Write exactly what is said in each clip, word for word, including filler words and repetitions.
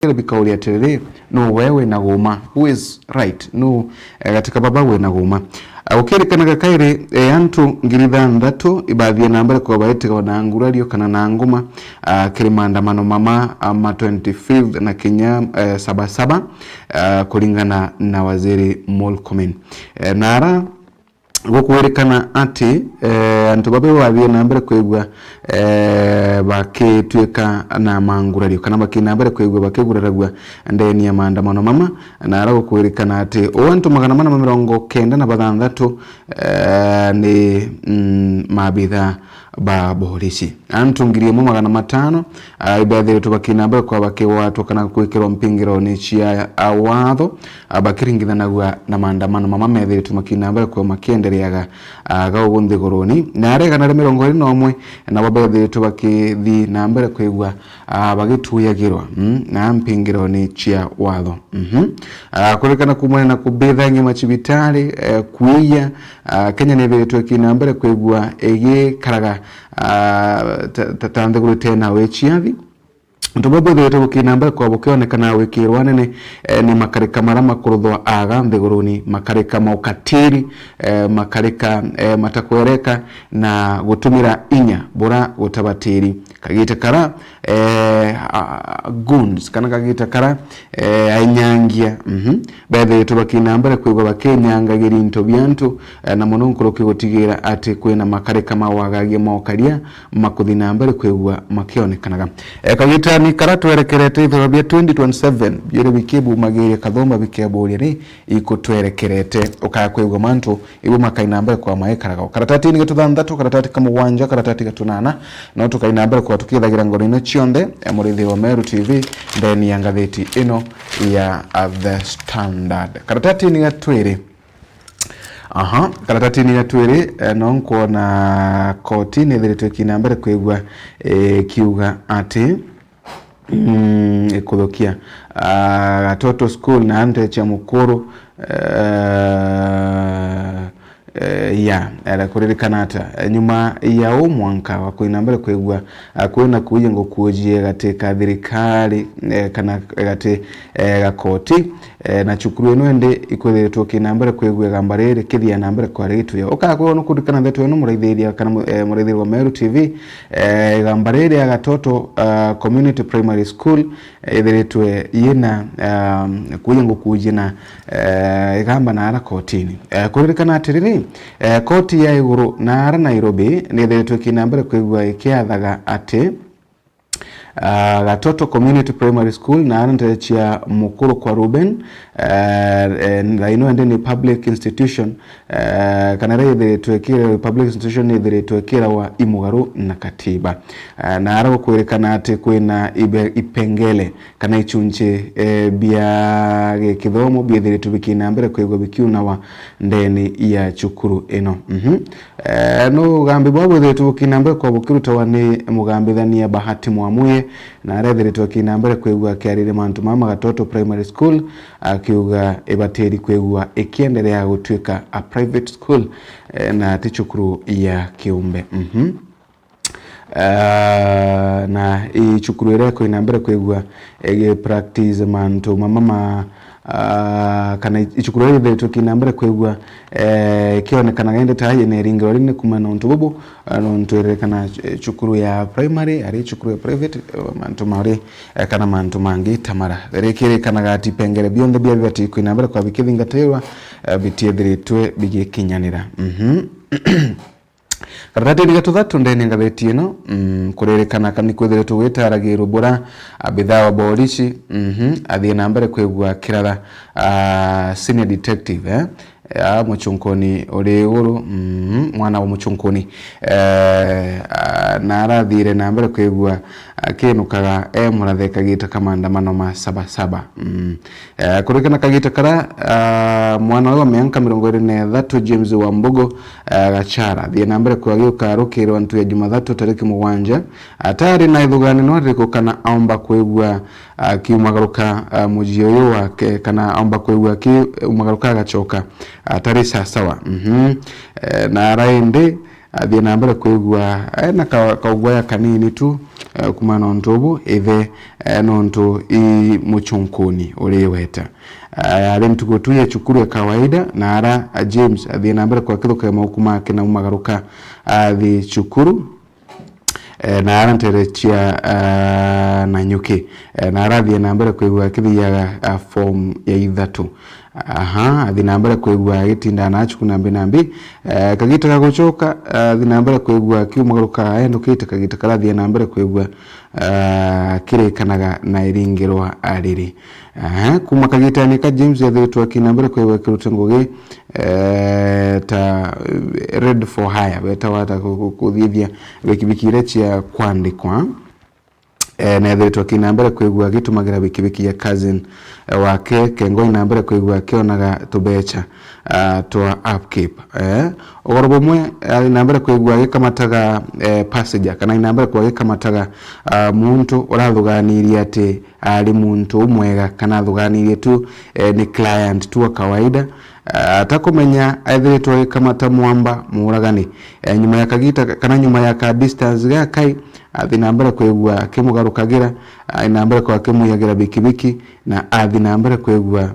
bikauria atiriri, nu we wina guuma? Who is right? Nu, eh, gatika baba wina guuma? Ah, gukirikanaga kairi, eh, antu ngiri thanthatu ibathie na mbere kwaba itigwa na ngurario kana na nguma, ah, kiri maandamano mama, ah, ma twenty-fifth na kinya, eh, Sabasaba, ah, kuringana na Waziri Murkomen. Eh, nara gukwirikana ati, eh, antu babe bathie na mbere kwigua, eh, bakituika na mangurario, kana bakina mbere kwigua bakiguraragua ndeni ya maandamano mama, na ara gukwirikana ati o antu magana mana ma mirongo kenda na bathanthatu, eh, ni, mm, maabitha ba borisi. Antu ngiri imwe magana matano, ah, ibethiritwe bakina mbere kwa bakigwatwa kana gwikirwa mpingironi cia, ah, watho, ah, bakiringithanagua na maandamano mama methiritwe makina mbere kwa makiendereaga, ah, gaugu nthiguruni. Na aria igana ria mirongo iri na umwe nabo bethiritwe bakithi na mbere kwigua, ah, bagituyagirwa, mm, na mpingironi cia watho. Mhm. Ah, kuririkana kuumania na kubithangia macibitari, eh, kuiya, ah, Kenya nithiritwe ikina mbere kwigua igikaraga, ah, ta, ta, ta nthiguru itena wiciathi. Untu buu bwithiritwe bukina mbere kwa bukionekana wikirwa anene, eh, ni makarika mara makuruthwa aga nthiguruni, makarika ma ukatiri, eh, makarika, eh, matakwereka na gutumira inya bura gutabatiri. Kagita kara, eh, a, goons, kana kagita kara, eh, ainyangia, mhm, bethiritwe bakina mbere kwigua bakinyangagiri into bia antu, eh, na mono nkuruki gutigira ati kwina makarika ma wagagia mokaria makuthi na mbere kwigua makionekanaga. Eh, kagitani kara twerekerete ithiro bia twenty twenty-seven, biuri bikibumagiria kathumba bikeburia ni ikutwerekerete. Ukaya kwigua mantu ibu makaina mbere kwa maikaraga. Karatatini ga tuthanthatu, karatati ka mugwanja, karatati ga tunana, no tukaina mbere kwa tukithagira ngoro ino cionthe, eh, murithi wa Meru T V, ndeni ya ngathiti ino ya, uh, The Standard. Karatatini ga twiri, aha, karatatini ga twiri, eh, no nkwona koti nithiritwe ikina mbere kwigua, eh, kiuga ati, mm, ikuthukia, ah, Gatoto School na nte cia mukuru, eh, eh, ya, era kuririkana ata, eh, nyuma ya u mwanka wa kuina mbere kwigua, ah, kwina kuuja ngukujie gati ka thirikari, eh, kana gati, eh, ga koti, eh, na cukuru ino indi ikwithiritwe kina mbere kwigua igamba riri kithia na mbere kwa rituya. Ukakwirwa ni kuririkana ndeto ino muraithiria kana mu-, eh, muraithiria wa Meru T V, eh, igamba riri ria Gatoto, ah, Community Primary School, ithiritwe yina, um, kuuja ngukujie na, eh, igamba na ara kotini. Eh, kuririkana atiriri, eh, koti ya iguru na ara Nairobi nithiritwe ikina mbere kwigua ikiathaga ati, ah, Gatoto Community Primary School na ara ntere cia mukuru kwa Ruben, eh, eh, thaa ino ende ni public institution, eh, kana iria ithiritwe ikira-, public institution ithiritwe ikiragwa imugaru na katiba. Eh, na ara gukwirikana ati kwina ibe-, ipengele kana ichunchi, eh, bia gikithomo biithiritwe bikina mbere kwigua bikiunawa ndeni ya cukuru ino. Mhm. Eh, no ugambi bwa bwithiritwe bukina mbere kwa bukirutawa ni mugambithania Bahati Mwamuye, na arethiritwe akina mbere kwigua akiariria mantu mama Gatoto Primary School, akiuga ibatiri kwigua ikienderea gutuika a private school, eh, na ti cukuru ya kiumbe. Mhm. Ah, na i cukuru iria ikwina mbere kwigua igi practice mantu mama ma, ah, kana i cukuru iria ithiritwe ikina mbere kwigua, eh, ikionekanaga indi ta yina iringiro rinene kuma nontu bubu, ah, nontu iririkana, eh, cukuru ya primary, ari cukuru ya private, eh, mantu mari, eh, kana mantu mangi ta mara. Rikirikanaga ati ipengere bionthe bia bibati kwina mbere kwa bikithingatirwa, eh, bitiethiritwe bigikinyanira. Mhm. Karatatini ga tuthatu ndene ya ngatheti ino, mm, kuririkana kana ni kwithiritwe gwitaragirwe bura abithaa wa borisi, mhm, athie na mbere kwigua kiratha, ah, senior detective, eh, ya muchunkuni uri iguru, mhm, mwana wa muchunkuni, eh, ah, na arathire na mbere kwigua akinukaga e murathe kagita ka maandamano ma Sabasaba. Mm. Eh, kuririkana kagita kara, ah, mwana uyu wa mianka mirongo iri na ithatu, James Wambugu, eh, Gachara, athie na mbere kwa agiuka rukiri wa ntu ya Jumathatu tariki mugwanja, atari na ithuganio ririku kana aumba kwigua akiumagaruka, ah, mucii uyu wake, kana aumba kwigua akiumagaruka agacoka atari sasawa. Mhm. Eh, na ara indi, athie na mbere kwigua ena ka-, kaugwaya kanini tu, eh, kumana na untu ubu ithe, eh, nontu i muchunkuni uri weta. Eh, ari ntuku tu ya cukuru ya kawaida, na ara, ah, James athie na mbere kwakithukia mauku make na umagaruka athi cukuru. Eh, na ara ntere cia, ah, Nanyuki. Eh, na ara athie na mbere kwigua akithiaga, ah, form ya ithatu. Aha, athi na mbere kwigua agitinda na acuku nambi nambi. Eh, kagita ga gucoka, athi na mbere kwigua akiumagaruka aendukite, kagita kara athie na mbere kwigua, ah, kirikanaga na iringirwa ariri. Aha, kuma kagitani ka James ethiritwe akina mbere kwigua akirute ngugi, eh, ta, eh, read for hire, weta wata ku-, ku-, kuthithia bikibiki iria cia kwandikwa. Eh, na ethiritwe akina mbere kwigua agitumagira bikibiki ya cousin, eh, wake, kengo ina mbere kwigua akionaga tubecha, ah, twa upkeep. Eh, ugoro bumwe, eh, ina mbere kwigua agikamataga, eh, passenger, kana ina mbere kwigua agikamataga, ah, muntu urathuganirie ati ari muntu umwega, kana athuganirie tu, eh, ni client tu wa kawaida, ah, atakumenya ethiritwe agikamata mwamba muuragani. Eh, nyuma ya kagita, kana nyuma ya ka distance gakai, athi na mbere kwigua akimugarukagira, athi na mbere kwigua akimwiyagira bikibiki, na athi na mbere kwigua,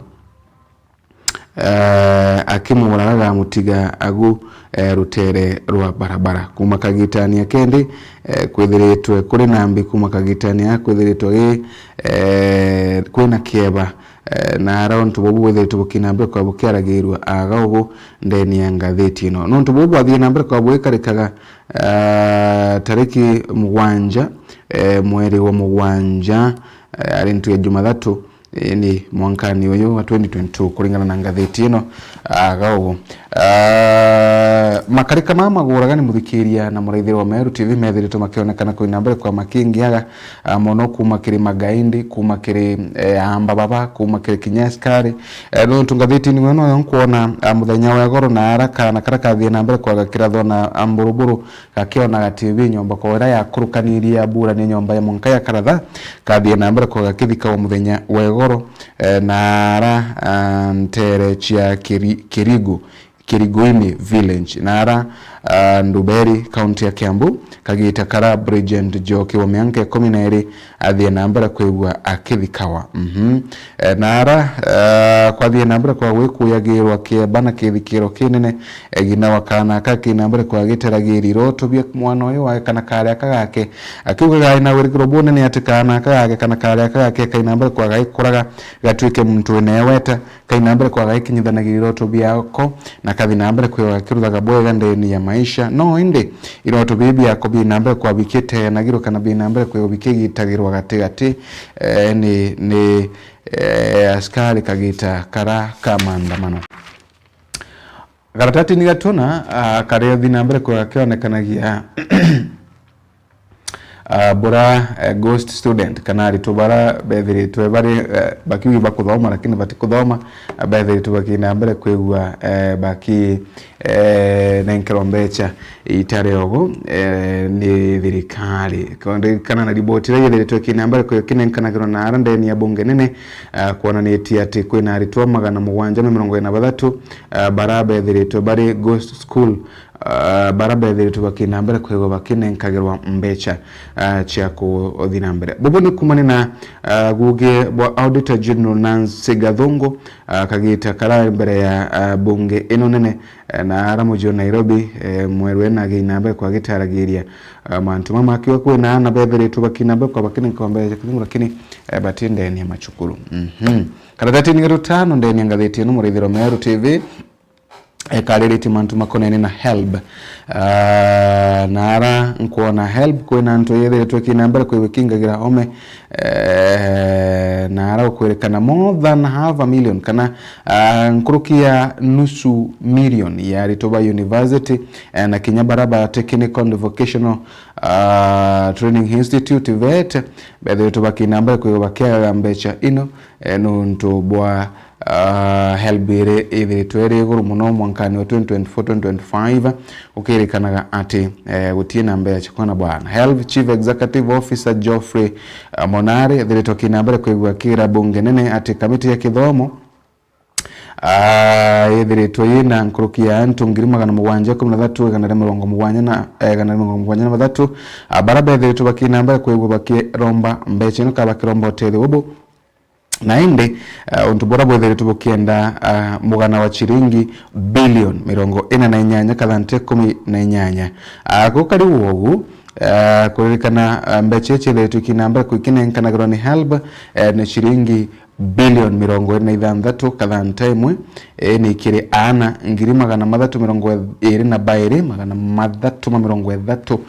eh, akimuuraga agamutiga agu, eh, rutere rwa barabara. Kuma kagitani akendi, eh, kwithiritwe kuri nambi, kuma kagitani a kwithiritwe gi, eh, kwina kieba, eh, na ara untu bubu bwithiritwe bukina mbere kwa bukiaragirua aga ugu ndeni ya ngathiti ino. Nontu bubu bwathie na mbere kwa bwikarikaga, eh, tariki mugwanja, eh, mweri wa mugwanja, eh, ari ntu ya Jumathatu, eh, ni mwankani uyu wa twenty twenty-two, kuringana na ngathiti ino, aga ugu. Ah, makarika mama maguragani muthikiria na muraithiri wa Meru T V methiritwe makionekana kwina mbere kwa makingiaga, ah, mono kuma kiri magaindi, kuma kiri, eh, amba baba, kuma kiri kinya askari. Eh, nontu ngathitini ino yo nkwona, ah, muthenya wa igoro na ara kana kara kathie na mbere kwaga kirathwa na, ah, mburuburu, gakiona ga T V nyomba kwa ira yakurukanirie ya bura ni nyomba ya mwanka ya karatha, kathie na mbere kwa gakithikawa muthenya wa igoro, eh, na ara, ah, ntere cia Kiri-, Kirigu, Kiriguini village, na ara, ah, Nduberi, county ya Kiambu, kagita kara Bridget Njoki wa mianka ikumi na iri athie na mbere kwigua akithikawa. Mhm. Eh, na ara, eh, kwathie na mbere kwa gwikuyagirwa kieba na kithikiro kinene, eh, ngina wa kana aka kina mbere kwa giteragiri iroto bia mwana uyu wae kana karia aka gake. Akiugaga aina wirigiro bunene ati kana aka gake kana karia aka gake kaina mbere kwa gaikuraga gatwike muntu wina eweta, kaina mbere kwa gaikinyithanagiria iroto biako, na kathi na mbere kwigua gakiruthaga bwega ndeni ya maisha. No indi, iroto bii biako bina mbere kwa bikitenagirwa kana bina mbere kwigua bikigitagirwa gatigati, eh, ni, ni, eh, askari kagita kara ka maandamano. Karatatini gatuna, ah, karia uthi na mbere kwigua kionekanagia ah, bura, eh, ghost student, kana aritwo bara bethiritwe bari, eh, bakiugi bakuthoma lakini batikuthoma, ah, bethiritwe bakina mbere kwigua, eh, baki, eh, nenkerwa mbecha itari ogu, eh, ni thirikari. Kondi kana na riboti iria yethiritwe ikina mbere kwigua kinenkanagirwa na ara ndeni ya bunge nene, ah, kwonanitie ati kwina aritwo magana mugwanja na mirongo ina na bathatu, ah, bara bethiritwe bari ghost school, ah, bara bethiritwe bakina mbere kwigua bakinenkagirwa mbecha, ah, cia kuthi na mbere. Bubu ni kumania na, ah, gugi bwa Auditor General Nancy Gathungu, ah, kagita kara mbere ya, ah, bunge ino nene, eh, na ara muji o Nairobi, eh, mweru ena gi na mbere kwa gitaragiria, ah, mantu mama akiwa kwina ana bethiritwe bakina mbere kwa bakinenkagirwa mbecha cia kuthungu lakini, eh, batindenia macukuru. Mhm. Karatatini ga rutano ndeni ya ngathiti ino muraithiro Meru T V, ekariritie mantu makonene na helb. Ah, na ara nkwona helb kwina antu yethiritwe kina mbere kwigua ikingagira home, eh, na ara gukwirikana more than half a million kana, ah, nkuruki ya nusu million ya aritwo ba university, eh, na kinya bara ba technical and vocational, ah, training institute vet bethiritwe bakina mbere kwigua bakiagaga mbecha ino, eh, nuntu bwa ah, helb iri ithiritwe iri iguru muno mwankani wa twenty twenty-four twenty twenty-five, gukirikanaga ati, eh, gutie na mbecha cia kwana bwana. Helb Chief Executive Officer Geoffrey, ah, Monari ethiritwe akina mbere kwigua akira bunge nene ati kamiti ya kithomo, Ah, ithiritwe yina nkuruki ya antu ngiri magana mugwanja ikumi na thatu, igana ria mirongo mugwanja na, eh, igana ria mirongo mugwanja na bathatu, ah, bara bethiritwe bakina mbere kwigua bakiromba mbeca ino, ka bakiromba utethio bubu. Na indi, ah, untu bura bwithiritwe bukienda, ah, mugana wa ciringi bilioni mirongo ina na inyanya, kathante ikumi na inyanya. Ah, gukari ugu, ah, kuririkana, ah, mbeca ici ithiritwe ikina mbere kwikinenkanagirwa ni helb, eh, ni ciringi bilioni mirongo iri na ithanthatu kathanta imwe, ii ni kiri aana ngiri magana mathatu mirongo iri na bairi, magana mathatu ma mirongo ithatu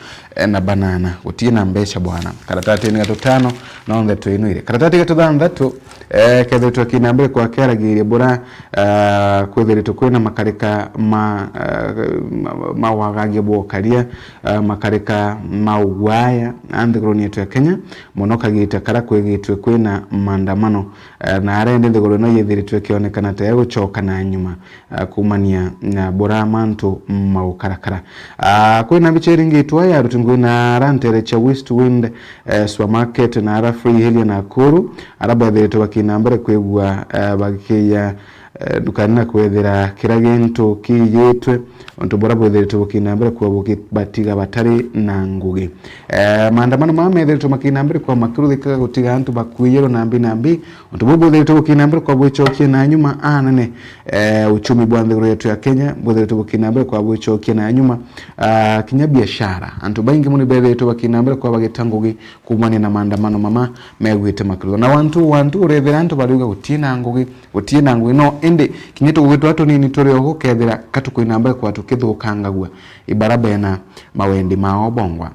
na banana. Gutii na mbeca bwana. Karatatini ga tutano, no ndeto ino iri. Karatati ga tuthanthatu, eh, kethiritwe kina mbere kwa kiaragiria bura, eh, kwithiritwe kwina makarika ma, eh, ma, ma wagagia bwa ukaria, eh, makarika ma ugwaya, a nthiguruni yetu ya Kenya, mono kagita kara kwigitwe kwina maandamano. Eh, na aria indi nthiguru ino yithiritwe ikionekana ta igucoka na nyuma, eh, kumania na bura mantu maukarakara. Ah, kwina mbicha iringitwe ya aruti ngui na ara ntere cia West Wind, eh, Supermarket na ara Free Area Nakuru, ara bethiritwe bakina mbere kwigua, eh, bagikiya, eh, ndukani na kwethira kira gintu kiigitwe, untu bura bwithiritwe bukina mbere kwa bukibatiga batari na ngugi. Eh, maandamano mama methiritwe makina mbere kwa makiruthikaga gutiga antu bakuiyirwo nambi nambi, untu buu bwithiritwe bukina mbere kwa bwicokia na nyuma anene. Eh, uchumi bwa nthiguru yetu ya Kenya bwithiritwe bukina mbere kwa bwicokia na nyuma. Ah, kinya biashara, antu baingi mono bethiritwe bakina mbere kwa bagita ngugi kumania na maandamano mama megwite makiruthwa. Na wantu, wantu urethira antu bariuga gutii na ngugi, gutii na ngugi. No, indi kinya tugugitwa tunini turi ogu, kethira ka tukwina mbere kwa tukithukangagua ibara bena mawendi mao bongwa.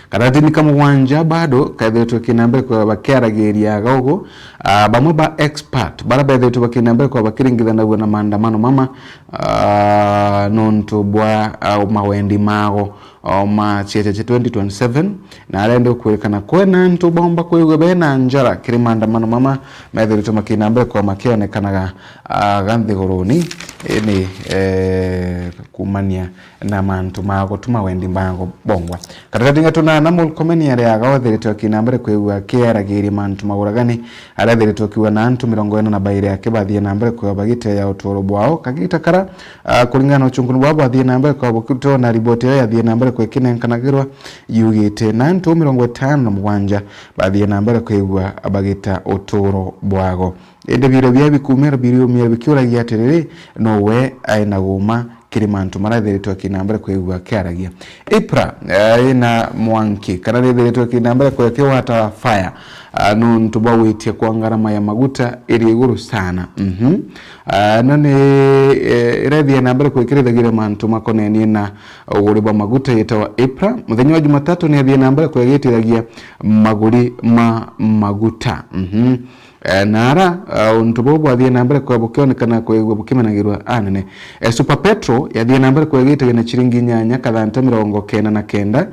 Karatini ka mugwanja bado kethiritwe kina mbere kwa bakiaragiria gogo, ah, bamwe ba expert bara bethiritwe bakina mbere kwa bakiringithanagua na maandamano mama, ah, nontu bwa, ah, mawendi mago o ma ciacha cia twenty twenty-seven, na arenda kwirikana kwena antu bomba kwigua bena njara kiri maandamano mama methiritwe makina mbere kwa makionekanaga, ah, ga nthiguruni, ini, eh, kumania na mantu ma gutuma wendi mbago bongwa. Karatati ga tunana, Murkomen ariaga wethiritwe akina mbere kwigua akiaragiria mantu maguragani, arethiritwe akiuga na antu mirongo ina na bairi akibathia na mbere kwigua bagiteya uturo bwao kagita kara, ah, kuringana na uchunguni bwao bwathie na mbere kwa bukitwo na riboti iyo yathie na mbere kwikinenkanagirwa yugite na antu mirongo itano na mugwanja bathie na mbere kwigua bagita uturo bwago. Indi biro bia bikumira biriumira bikiuragia atiriri, no we ai na guma kiri mantu maria ethiritwe akina mbere kwigua akiaragia. IPRA, eh, ina mwanki, kana ni ethiritwe akina mbere kwa kiwata fire, ah, nontu bwa gwitia kwa ngarama ya maguta iri iguru sana. Mhm. Ah, no ni, eh, irethia na mbere kwikirithagira mantu makonenie na uguri bwa maguta yitawa IPRA. Muthenya wa Jumatatu ni ethia na mbere kwegitithagia maguri ma maguta. Mhm. Eh, na ara, ah, untu buu bwathie na mbere kwa bukionekana kwigua bukimenagirwa anene. Eh, Super Petrol yathie na mbere kwegitagia na ciringi inyanya kathanta mirongo kenda na kenda,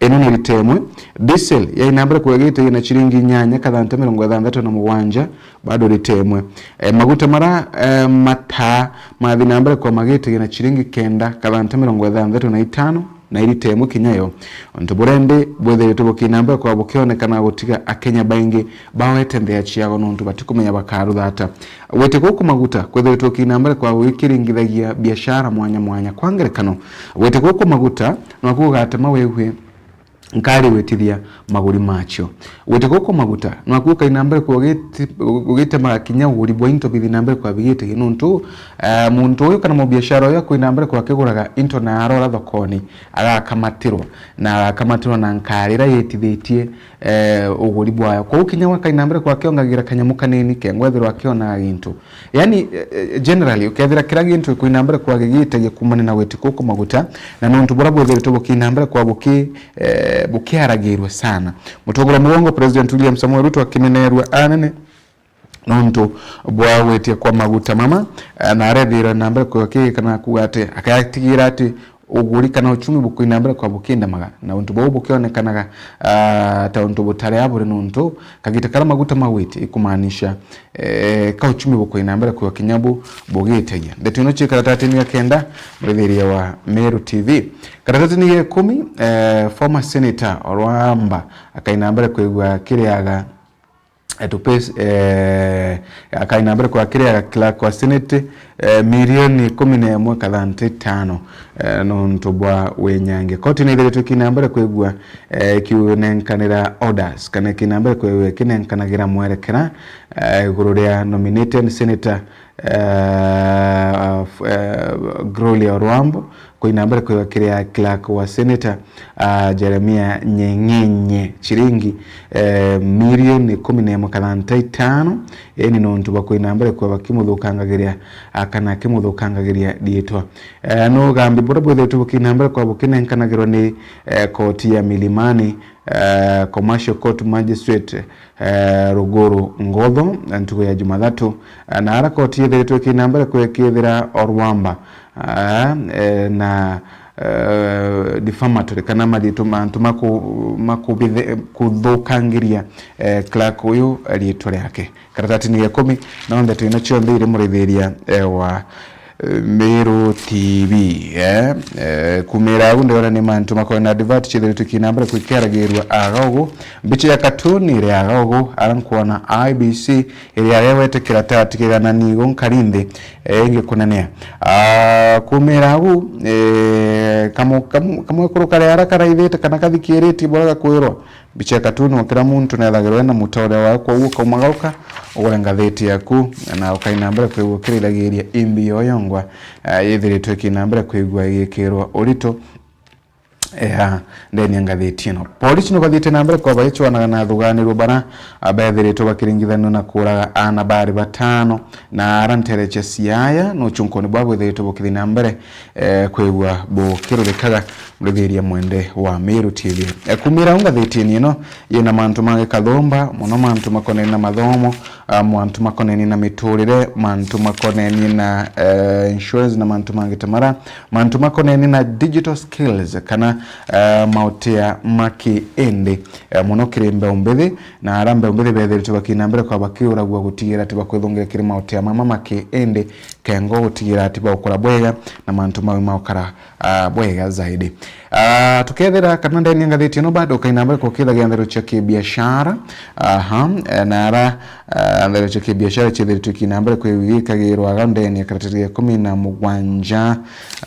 ino ni rita imwe. Diesel yai na mbere kwegitagia na ciringi inyanya kathanta mirongo ithanthatu na mugwanja, bado rita imwe. Eh, maguta mara, eh, mataa mathi na mbere kwa magitagia na ciringi kenda kathanta mirongo ithanthatu na itano, na irita imwe kinya yo. Untu buria ndi bwithiritwe bukina mbere kwa bukionekana gutiga Akenya baingi bawete nthea ciao nontu batikumenya bakarutha ata. Gwite guku maguta kwithiritwe gukina mbere kwa gukiringithagia biashara mwanya mwanya. Kwa ngerekano, gwite guku maguta nwaku ugatema wigwe nkari gwitithia maguri macio. Gwite guku maguta nwaku ukaina mbere kwa ugiti-, ugitemaga kinya uguri bwa into bithi na mbere kwa bigitagia nontu, eh, muntu uyu kana mubiashara uyu akwina mbere kwa akiguraga into na arora thokoni, agakamatirwa, na agakamatirwa na nkari iria yitithitie, eh, uguri bwayo. Kwou kinya wakaina mbere kwa akiongagira kanyamu kanini kengwa ethirwa akionaga gintu. Yani, eh, eh, generally, ukethira kira gintu gikwina mbere kwa gigitagia kumania na gwiti guku maguta, na nontu buria bwithiritwe bukina mbere kwa buki-, eh, bukiaragirwe sana. Mutongoria mugongo President William Samoei Ruto akimenerua anene nontu bwa gwitia kwa maguta mama, eh, na arethirwa na mbere kwa kigikana kuuga ati akatigira ati uguri kana uchumi bukwina mbere kwa bukindamaga, na untu buu bukionekanaga, ah, ta untu butari a buri nontu kagita karia maguta magwitie ikumaanisha, eh, ka uchumi bukwina mbere kwa kinya bu bugitagia. Ndeto ino cie karatatini ga kenda, murithiria wa Meru T V. Karatatini ga ikumi, eh, former senator Orwamba akaina mbere kwigua kiriaga eh, to pay, eh, akaina mbere kwa kiria clerk wa Senate, eh, milioni ikumi na imwe kathanta itano, eh, nontu bwa winyangia. Koti ni ithiritwe ikina mbere kwigua, eh, ikiunenkanira orders, kana ikina mbere kwigua ikinenkanagira mwerekera, eh, iguru ria nominated senator, eh, f-, eh, Gloria Orwambo, kuina mbere kwigua kiria clerk wa senator, ah, Jeremia Nyeng'enye, ciringi, eh, milioni ikumi na imwe kathanta itano, eni nontu bwa kuina mbere kwa bakimuthukangagiria, ah, kana akimuthukangagiria riitwa. Eh, no ugambi buria bwithiritwe bukina mbere kwa bukinenkanagirwa ni, eh, koti ya Milimani, eh, Commercial Court Magistrate, eh, Ruguru Ngotho, ntuku ya Jumathatu, eh, na ara koti ithiritwe ikina mbere kwikithira Orwamba, ah, eh, na, eh, defamatory kana maritu mantu maku-, makubithe-, kuthukangiria, eh, clerk uyu riitwa riake. Karatatini ya ikumi, no ndeto ino cionthe iri murithiria, eh, wa, eh, Meru T V, eh, eh, kumira au ndiona ni mantu makoe na advert cithiritwe ikina mbere kwikeragirua aga ugu. Mbicha ya katuni iri aga ugu, ara nkwona I B C iri aga gwete kiratati kigana nigo nkari nthi, eh, ingi kunenea. Ah, kumira au, eh, kamu-, kamu-, kamwekuru karia ara karaithite kana kathikiritie bora gakwirwa. Mbicha ya katuni, o kira muntu nethagirwa ena mutore wawe, kwou ukaumagaruka, ugure ngathiti yaku, na ukaina mbere kwigua ukirithagiria imbi yoyongwa, eh, yithiritwe ikina mbere kwigua igikirwa urito, eh, ndeni ya ngathiti ino. Polisi nubathite na mbere kwa baicwanaga na athuganirwa bara, ah, bethiritwe bakiringithanua na kuraga ana bari batano, na ara ntere cia Siaya, nuchunkuni bwa bwithiritwe bukithi na mbere, eh, kwigua bukirurikaga. Murithiria mwende wa Meru T V. Eh, kumira au ngathitini ino yina mantu ma gikathumba, muno mantu makonenie na mathomo, ah, mantu makonenie na miturire, mantu makonenie na, eh, insurance na mantu mangi ta mara, mantu makonenie na digital skills kana, eh, mautia ma kiindi, eh, muno kiri mbeu mbithi, na ara mbeu mbithi bethiritwe bakina mbere kwa bakiuragua gutigira ati bakwithungira kiri mautia mama ma kiindi, kengo gutigira ati baukura bwega na mantu mau maukara ah, bwega zaidi. Ah, tukethira kana ndeni ya ngathiti ino bado ukaina mbere kukithagia nthero cia kibiashara. Aha, eh, na ara, ah, nthero cia kibiashara ciithiritwe ikina mbere kwigikagirwa aga ndeni ya karatati ya ikumi na mugwanja,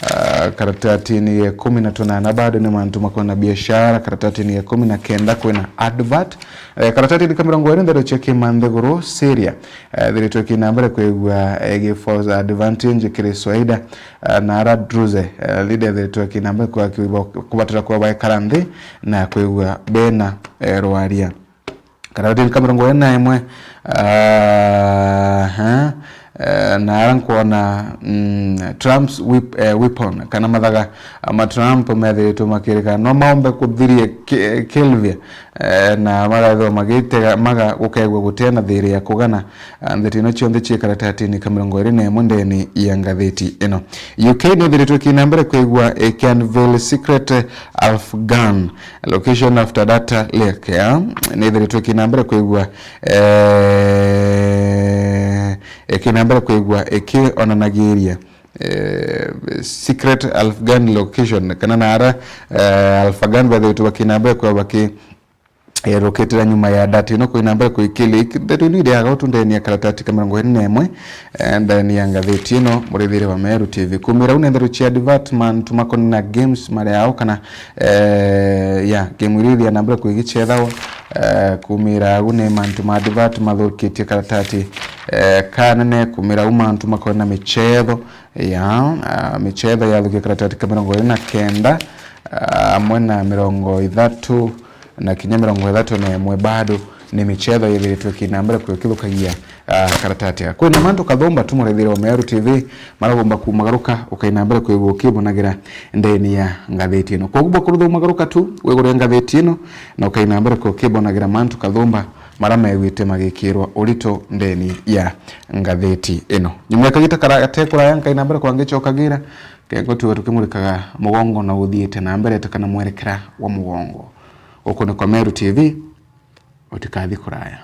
ah, karatatini ya ikumi na tunana bado ni mantu makona biashara, karatatini ya ikumi na kenda kwina advert, eh, karatatini ka mirongo iri nthero cia kimanthiguru Syria, eh, thiritwe ikina mbere kwigua, eh, gi false advantage kiri Swaida, eh, na ara Druze, eh, leader ethiritwe akinamba kwa kiugo kubatira kwa baikara nthi na kwigua bena, eh, rwaria. Karatatini ka mirongo iri na imwe, ah, eh, eh, na ara nkwona, mm, Trump's whip-, eh, weapon, kana mathaga, ah, ma Trump methiritwe makirika no maombe kuthiria ki-, Kelvia, eh, na magathwa magitega, maga gukegwa gutia na thiri ya kugana, ah, ndeto ino cionthe cii karatatini ka mirongo iri na imwe ndeni ya ngathiti ino. U K ni ithiritwe ikina mbere kwigua ikiunveil secret Afghan location after data leak, ya? Ni ithiritwe ikina mbere kwigua, eh, ikina mbere kwigua ikionanagiria, eh, secret Afghan location, kana na ara, eh, Afghan bethiritwe bakina mbere kwa baki eh, rukitira nyuma ya data ino kuina mbere kuikili. Ndeto ino iriaga utu ndeni ya karatati ka mirongo iri na imwe, eh, ndeni ya ngathiti ino, murithiria wa Meru T V. Kumira au ni ndeto cia advert, mantu makoni na games mari ao kana, eh, ya, game iria ithia na mbere kuigicethawa, eh, kumira au ni mantu ma advert mathukitie karatati, eh, kanene, kumira au mantu makoni na michetho, ya, ah, michetho yathukia karatati ka mirongo iri na kenda, ah, amwe na mirongo ithatu, na kinya mirongo ithatu na imwe bado ni michetho yithiritwe ikina mbere kukithukagia, ah, karatati aka. Kwina mantu kathumba tu murithiria wa Meru T V maragomba kumagaruka, ukaina mbere kwigua ukibonagira ndeni ya ngathiti ino. Koguo bwa kuruthumagaruka tu wigure ngathiti ino na ukaina mbere kukibonagira mantu kathumba mara megwite magikirwa urito ndeni ya ngathiti ino. Nyuma ya kagita kara-, gate kuraya nkaina mbere kwa ngicokagira, kengo tuwe tukimurikaga mugongo na uthiite na mbere kana mwerekera wa mugongo. Guku ni kwa Meru T V, utikathi kuraya.